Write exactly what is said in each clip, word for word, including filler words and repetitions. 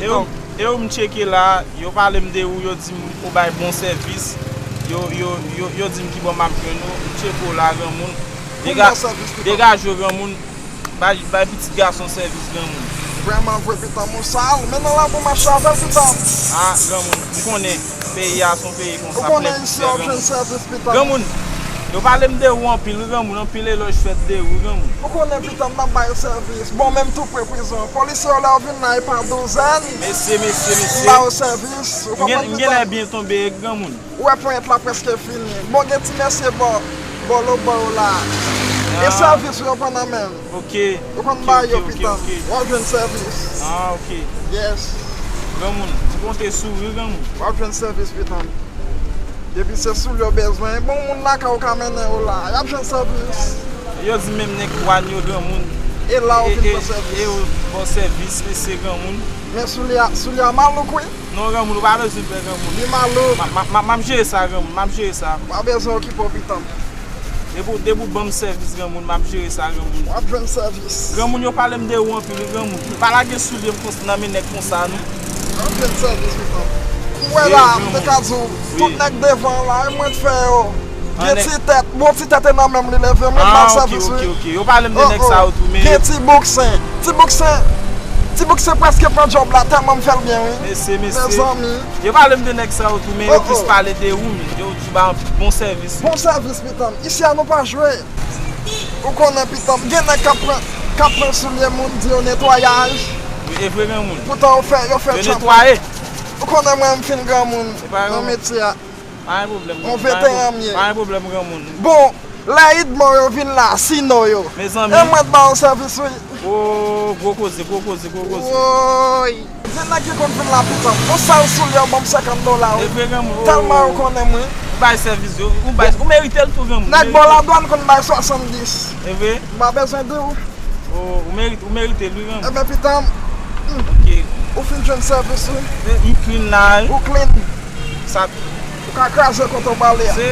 E ou, e ou m tcheke la, yo pale m de ou, yo di m ou bay bon sèvis. Yo, yo, yo, yo di m ki bò m ap jwenn ou, m tcheke w la, granmoun. Dega-, degaje w, granmoun. Bay, bay pitit gason sèvis, granmoun. Vrèman vre, pitan m, ou sal. Men nan labou m ap save, pitan m. Ah, granmoun, m konnen peyi a se yon peyi konsa, plen sèvis, granmoun. Granmoun, yo pale m de ou anpil, wi, granmoun, anpil elòj fèt de ou, wi, granmoun. Ou konnen, pitan m, n ap bay sèvis. Bon, menm tou pre prizon. Polisye yo, lè yo vin la, e pa douzèn. Mesye, mesye, mesye. M ba yo sèvis. Ou konprann, pitan m? M gen, m genlè byen tonbe, granmoun. Ou wè ponyèt la prèske fini. Bon, gen ti mesye bò, bò lobò yo la. E sèvis yo pran nan men m. Ok. Ou konn ba yo, pitan m. W ap jwenn sèvis. Ah, ok. Yes. Granmoun, m konte sou ou, wi, granmoun. W ap jwenn sèvis, pitan m. Depi se soulye w bezwen, bon moun lakay ou ka mennen yo la. Y ap jwenn sèvis. Yo di menm nèg Wàn yo, granmoun. E la ou vin pran sèvis. E yo ba w sèvis, mesye, granmoun. Men soulye a, soulye a malouk, wi. Non, granmoun, ou pa bezwen pè, granmoun. Li malouk. M a, m a, m a, m ap jere sa, granmoun, m ap jere sa. Pa bezwen okipe w, pitan m. Depi w, depi w ban m sèvis, granmoun, m ap jere sa, granmoun. W ap jwenn sèvis. Granmoun, yo pale m de ou anpil, wi, granmoun. Pa lage soulye m konsa nan men nèg konsa, non. W ap jwenn sèvis, pitan m. Ou wè la, m te ka di w, tout nèg devan la, e mwen k fè yo. Gen ti tèt, bon ti tèt e nan men m li leve, mwen ba l sèvis, wi. Ah, ok, ok, ok. Yo pale m de nèg sa yo tou, men gen ti bouksen. Ti bouksen, ti bouksen prèske pran djòb la, tèlman m fè l byen, wi. Mesye, mesye. Mezanmi. Yo pale m de nèg sa yo tou, men yo plis pale de ou, men yo di ba bon sèvis, wi. Bon sèvis, pitan m. Isi a nou pa jwe. Ou konnen, pitan m, gen nèg k ap pran, k ap pran soulye moun, di yo netwayaj. Wi, e vre, granmoun. Poutan yo fè, yo fè tchanpan. Yo netwaye. Ou konnen mwen, m fin granmoun nan metye a. Pa gen pwoblèm, granmoun. Yon veteran m ye. Pa gen pwoblèm, granmoun. Bon, lè Idmò yo vin la, Sino yo. Mezanmi. E mwen t ba yo sèvis, wi. O, gwo koze, gwo koze, gwo koze. Woy. Gen nèg ki konn vin la, pitan m. Yon sèl soulye, yo ban m senkant dola, wi. E vre, granmoun. Tèlman yo konnen mwen. Ou bay sèvis, yo. Ou bay, ou merite l tou, granmoun. Nèg bò ladwàn konn bay swasanndis. E vre? M pa bezwen di w. O, ou merite, ou merite l, wi, granmoun. Ebyen, pitan m. Ok. Ou fin jwenn sèvis, wi. E, m clean la, wi. Ou clean. Sa. Ou ka kraze kote w ba w ale a. Se.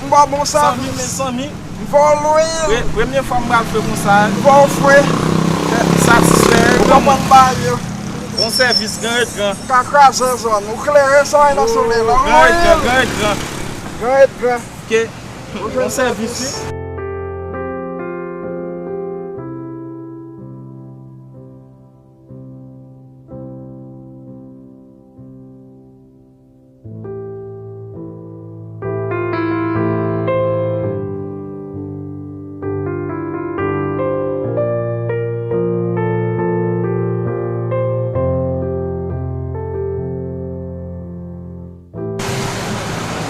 M ba w bon sèvis. Zanmi, mezanmi. M ba w lwil. Pre-, premye fwa m pral fre konsa, wi. M ba w fre. Satisfè, granmoun. Ou konprann bagay yo. Bon sèvis, gran ret gran. Ou ka kraze zòn. Ou klere sa w nan solèy la. Gran ret gran, gran ret gran. Gran ret gran. Ok. Bon sèvis, wi.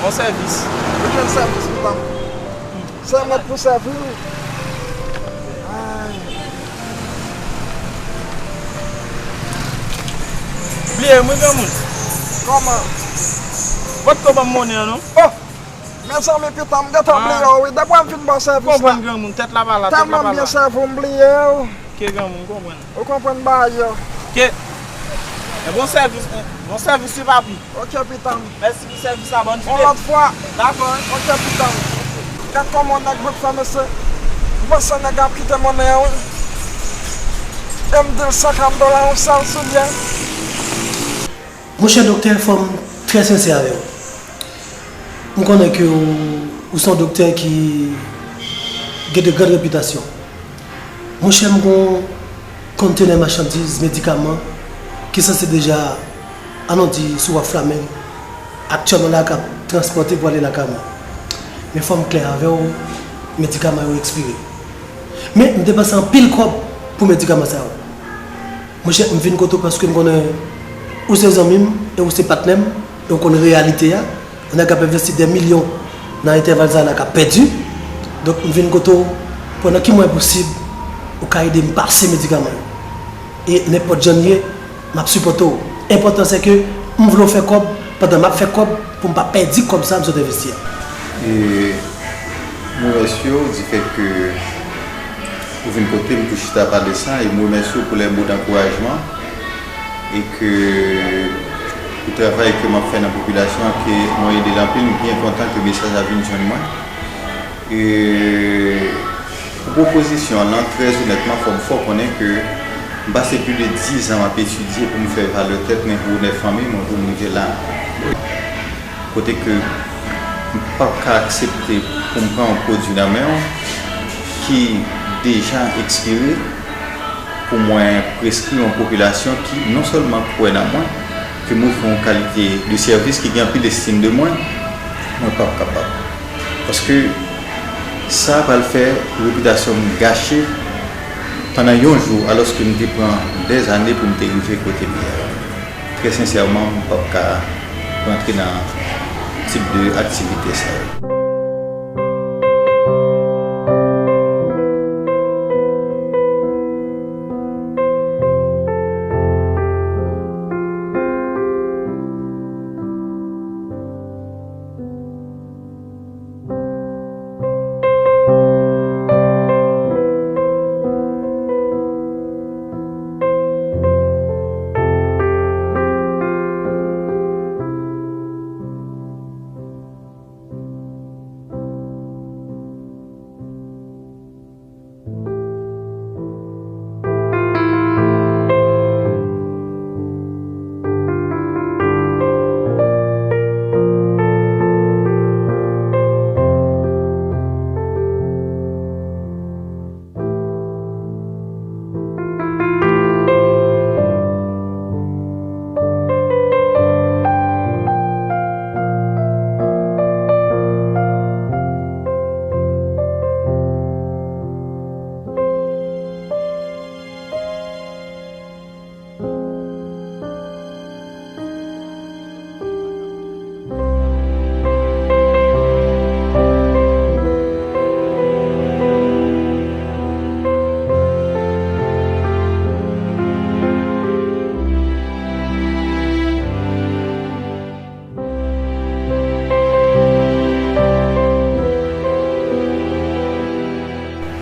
Bon sèvis. Ou jwenn sèvis, pitan m. Se mwen k pou sèvi w. Ay. Bliye m, wi, granmoun. Kòman? Potko ban m monnen an, non. Oh! Mezanmi, pitan m, m gentan bliye w, wi. Depi m fin ba w sèvis la. Konprann, granmoun, tèt la pa la, tèt la pa la. Tèlman m byen sèvi w, m bliye w. Ok, granmoun, m konprann. Ou konprann bagay yo. Ok. E bon sèvis, bon sèvis, wi, papi. Ok, pitan m. Mèsi pou sèvis la, bòn jounen. Yon lòt fwa. Dakò, wi. Ok, pitan m. Gad kòman nèg bout fè, mesye. M panse nèg ap kite monnen an, wi. E m di l senkant dola yon sèl soulye. Monchè doktè, fò m trè sensè avè w. M konnen ke w, ou se yon doktè ki gen de grand repitasyon. Monchè, m gon kontenè machandiz, medikaman, ki sanse deja, ann di, sou waf Flamen, aktyèlman la, k ap transpòte pou ale lakay mwen. Men fò m klè avè w, medikaman yo ekspire. Men m depanse anpil kòb pou medikaman sa yo. Monchè, m vin kote w paske m konnen ou se zanmi m e ou se patnè m, e ou konn reyalite a. Yon nèg k ap envesti dè milyon nan entèval sa la k ap pèdi. Donk, m vin kote w pou nan ki mwayen posib ou ka ede m pase medikaman yo. E nenpòt jan l ye, m ap sipòte w. Enpòtan se ke m vle w fè kòb pandan m ap fè kòb pou m pa pèdi kòb sa a m sot envesti a. E m remèsye w difèt ke ou vin kote m pou chita pale sa, e m remèsye w pou lè mo dankourajman e ke pou travay ke m ap fè nan popilasyon an, ke mwen ede l anpil, m byen kontan ke mesaj la vin jwenn mwen. E pou pwopozisyon an, trè onètman, fò m fè w konnen ke M pase plis de diz an m ap etidye pou m fè valè tèt mwen, pou onè fanmi mwen, pou m rive la. Kote ke m p ap ka aksepte pou m pran yon pwodui nan men w ki deja ekspire, pou mwen preskri yon popilasyon ki non sèlman kwè nan mwen, ke m ofri yon kalite de sèvis ki gen anpil estim de mwen, mwen p ap kapab. Paske sa pral fè repitasyon m gache pandan yon jou, alòske m te pran dèzane pou m te rive kote m ye a. Trè sensèman, m p ap ka rantre nan tip de aktivite sa yo.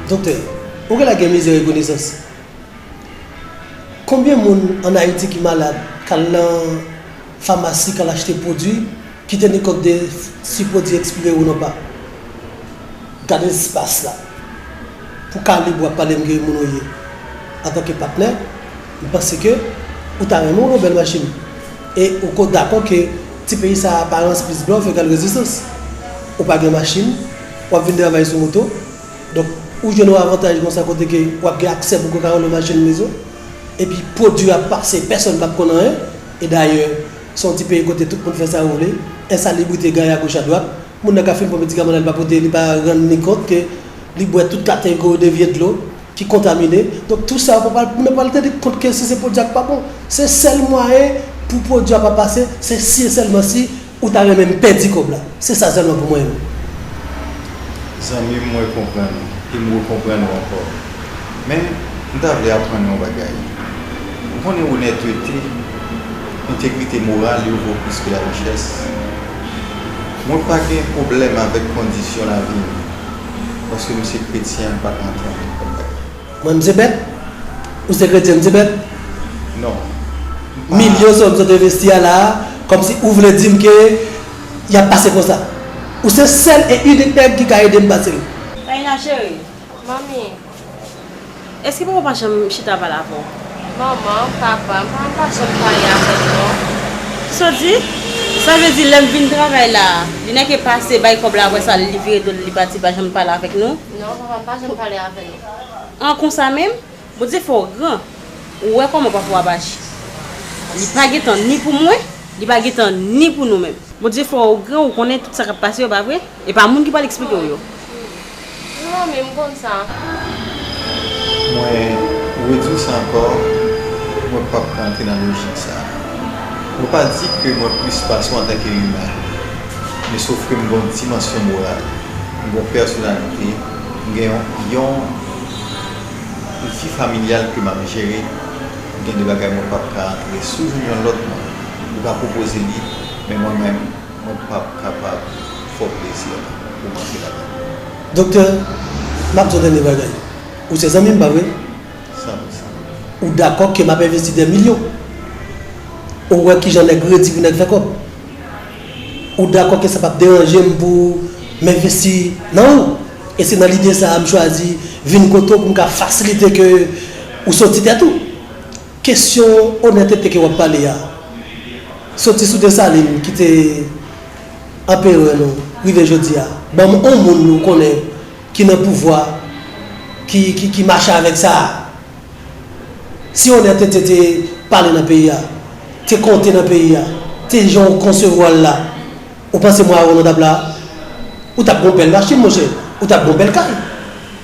Doktè, ou genlè gen mizè rekonesans. Konbyen moun ann Ayiti ki malad, k al nan famasi, k al achte pwodui, ki teni kont de si pwodui ekspire ou non pa? Gade espas la. Pou kalib w ap pale m ke moun ou ye antanke patnè, m panse ke ou ta renmen yon bèl machin. E ou ko dakò ke ti peyi sa a, aparans plis blòf egal rezistans. Ou pa gen machin, w ap vin travay sou moto. Donk, ou jwenn yon avantaj konsa kote ke w ap gen aksè pou ko ka woule machin mizo. Epi pwodui ap pase, pèsonn p ap konn anyen. E dayè, se yon ti peyi kote tout moun fè sa yo vle. Ensalibrite gaye agoch adwat. Moun nan ka fin pran medikaman nan, li pa pote, li pa rann li kont ke li bwè tout kategori de vye dlo ki kontamine. Donk, tou sa yo, pral, moun nan pral teni kont ke si se pwodui a k pa bon. Se sèl mwayen pou pwodui a pa pase, se si e sèlman si ou ta renmen m pèdi kòb la. Se sa sèlman pou mwen menm. Zanmi m, mwen konprann ou, e m rekonprann ou ankò. Men, m ta vle aprann ou yon bagay. Ou konnen onètete, entegrite moral yo vo plis ke larichès. Mwen pa gen pwoblèm avèk kondisyon lavi m, paske m se kretyen, m pa ka antre anpil kòm bagay. Mwen, m se bèt? Ou se kretyen, m se bèt? Non. M pa. Milyon sa w sot envesti a la a, kòmsi ou vle di m ke y ap pase konsa. Ou se sèl e inik nèg ki ka ede m pase l. Taina cheri. Manmi. Èske papa w pa janm chita pale avè w? Manman, papa, papa m pa janm pale avè m non. Kisa w di? Sa vle di lè m vin travay la a, li nèke pase bay kòb la, apre sa li vire do l li pati, li pa janm pale avèk nou? Non, papa m pa janm pale avè nou. An konsa menm? Bondye fè w gran. Ou wè kòman papa w ap aji. Li pa gen tan ni pou mwen, li pa gen tan ni pou nou menm. Bondye fè w gran, ou konnen tout sa k ap pase yo, pa vre? E pa moun ki pral eksplike w yo. Non, men m konn sa. Mwen redi w sa ankò, mwen p ap ka antre nan lojik sa a. Mwen pa di ke mwen plis pase w antanke imen, men sof ke m gen yon dimansyon moral, m gen yon pèsonalite, m gen yon, yon vi familyal ke m ap jere, gen de bagay mwen p ap ka antre. Si w jwenn yon lòt moun, ou ka pwopoze li, men mwen menm, mwen p ap kapab fè w plezi a pou m antre ladan l. Doktè, m ap di w dènye bagay. Ou se zanmi m, pa vre? San pou san. Ou dakò ke m ap envesti dè milyon? Ou wè kijan nèg redi pou nèg fè kòb? Ou dakò ke sa p ap deranje m pou m envesti nan ou? E se nan lide sa a m chwazi vin kote w pou m ka fasilite ke ou soti tèt ou. Kesyon onètete ke w ap pale a, soti sou Desalin ki te anperè nou, rive jodi a, ban m yon moun nou konnen ki nan pouvwa, ki, ki, ki mache avèk sa a. Si onètete te pale nan peyi a, te konte nan peyi a, te jan w konsevwa l la, ou panse mwen avè w nou t ap la? Ou t ap gen yon bèl machin, monchè. Ou t ap gen yon bèl kay.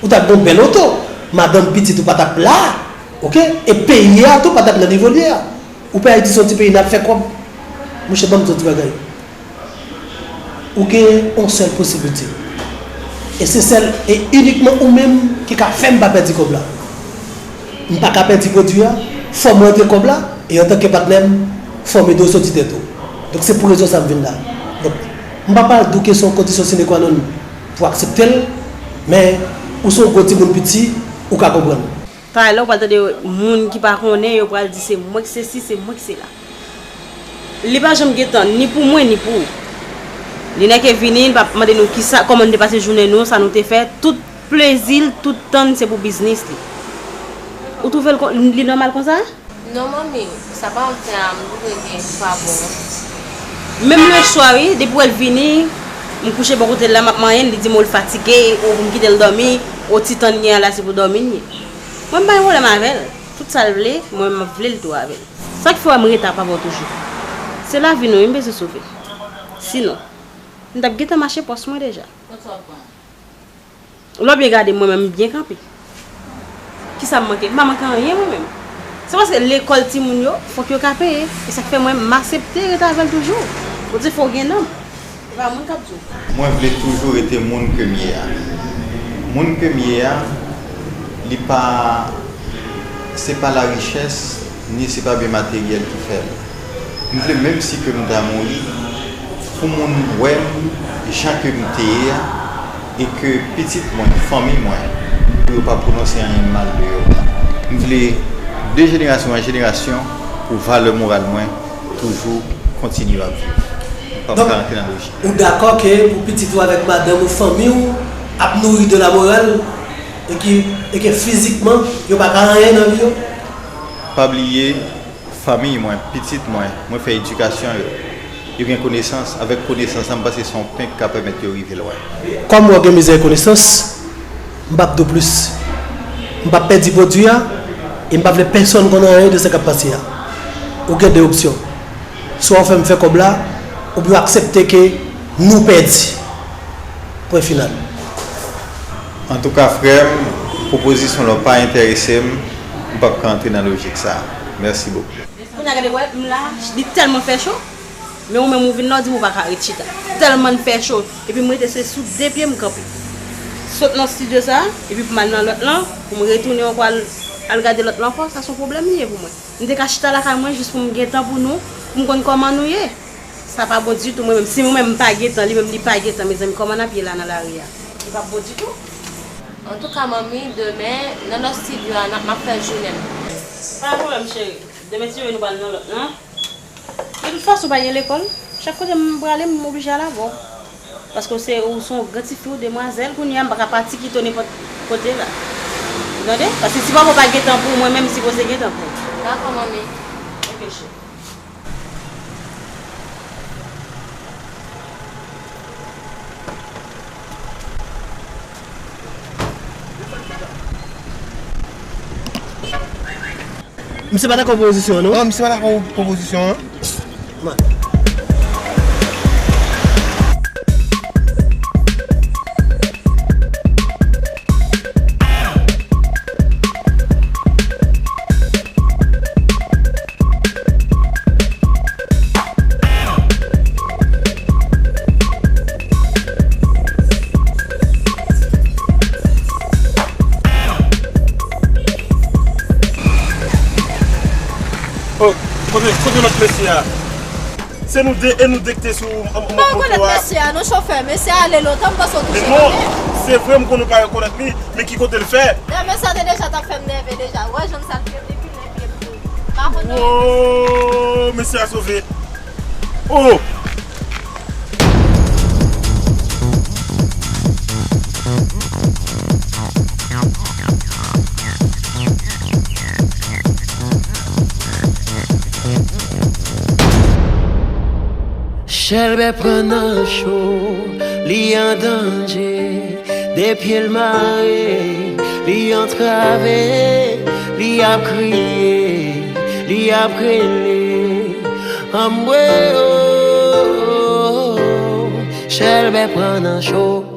Ou t ap gen yon bèl oto. Madanm, pitit ou pa t ap la. Oke? E peyi a tou pa t ap nan nivo l ye a. Ou pè Ayiti se yon ti peyi n ap fè kòb. Monchè, ban m di w yon ti bagay. Ou gen yon sèl posiblite. E se sèl e inikman ou menm ki ka fè m pa pèdi kòb la. M pa ka pèdi pwodui a, fò m rantre kòb la, e antanke patnè m, fò m ede w soti tèt ou. Donk se pou rezon sa m vin la. Donk, m pa pral di w ke se yon kondisyon sine qua non pou w aksepte l, men ou se yon gwo timoun piti, ou ka konprann. Talè w pral tande moun ki pa konnen, yo pral di se mwen k sesi, se mwen k sela. Li pa janm gen tan, ni pou mwen, ni pou ou. Li nèke vini, li p ap mande nou kisa, kòman nou te pase jounen nou, sa nou te fè, tout plezi l, tout tan l, se pou biznis li. Ou twouve l kon, li nòmal konsa? Non, manmi, sa pa m fè a, m twouve ke li pa bon. Menm leswa, wi, depi w wè l vini, m kouche bò kote l la, m ap manyen l, li di m, o, l fatige, o, pou m kite l dòmi, o, ti tan l gen an la, se pou dòmi l ye. Mwen, m pa gen pwoblèm avè l. Tout sa l vle, mwen, m ap vle l tou avè l. Sa k fè w wè m rete ap avè w toujou? Se lavi nou, wi, m bezwen sove. Sinon, m t ap gentan mache pòs mwen deja. Lè w byen gade m, mwen menm, m byen kanpe. Kisa m manke? M pa manke anyen, mwen menm. Se paske lekòl timoun yo, fòk yo ka peye. E sa k fè mwen, m aksepte rete avè l toujou. Bondye fè w gen nanm. E pa moun k ap di w. Mwen vle toujou rete moun ke m ye a. Moun ke m ye a, li pa, se pa larichès, ni se pa byen materyèl ki fè l. M vle menm si ke m ta mouri, pou moun wè m jan ke m te ye a, e ke pitit mwen, fanmi mwen, pou yo pa pwononse anyen mal de yo. M vle de jenerasyon an jenerasyon pou valè moral mwen toujou kontinye ap viv. M p ap ka rantre nan lojik. Ou dakò ke pou pitit ou avèk madanm ou, fanmi w ap nouri de la morale e ki, e ke fizikman yo pa ka anyen nan vi yo? Pa bliye, fanmiy mwen, pitit mwen, mwen fè edikasyon yo. Yo gen konesans, avèk konesans la, m panse se yon pen k ka pèmèt yo rive lwen. Kòm w gen mizè e konesans, m p ap di w plis. M p ap pèdi pwodui a, e m pa vle pèsonn konn anyen de sa k ap pase a. Ou gen de opsyon. Swa w fè m fè kòb la, oubyen w aksepte ke nou pèdi. Pwen final. Antouka, frè m, pwopozisyon la pa enterese m, m p ap ka antre nan lojik sa a. Mèsi bokou. Kounye a gade, wè, m la, li tèlman fè cho, men ou menm ou vin la, ou di m ou pa ka ret chita. Tèlman l fè cho, epi m rete se sou de pye m kanpe. Sot nan estidyo sa a, epi pou m al nan lòt lan, pou m retounen ankò al, al gade lòt lan ankò, sa se yon pwoblèm li ye pou mwen. M te ka chita lakay mwen jis pou m gen tan pou nou, pou m konn kòman nou ye. Sa pa bon ditou, mwen menm. Si mwen menm m pa gen tan, li menm li pa gen tan, mezanmi, kòman n ap ye la nan lari a? Li p ap bon ditou. Antouka, manmi, demen, nan lòt estidyo a, n ap, m ap fè jounen m. Pa gen pwoblèm, cheri. Demen, si w vle, nou pral nan lòt lan. De tout fason, pa gen lekòl. Chak kote m prale, m oblije al avè w. Paske w se, ou se yon gran tifi, w demwazèl. Kounye a, m pa ka pati kite w nenpòt kote la. Ou tande? Paske si papa w pa gen tan pou ou, mwen menm m sipoze gen tan pou ou. Dakò, manmi. Ok, cheri. Misye pa dakò pwopozisyon an, non? Non, misye pa dakò pwopozisyon an. Oh, kote, kote lòt mesye a? Se nou de, e nou de ki te sou, m, m, moto a. M pa rekonèt mesye a, non, chofè. Mesye a ale lontan, m panse w touche. Men non, se vre, m konnen w pa rekonèt li, men ki kote l fè? Dayè, mesye a te deja t ap fè m nève deja. Ou wè jan sa l fè m depi lè pye m tou. M pa konn anyen. Oh, mesye a sove. Oh! Chèlbè pran nan cho, li an danje. De pye l mare, li antrave, li ap kriye, li ap rele. Anmwe o, Chèlbè pran nan cho.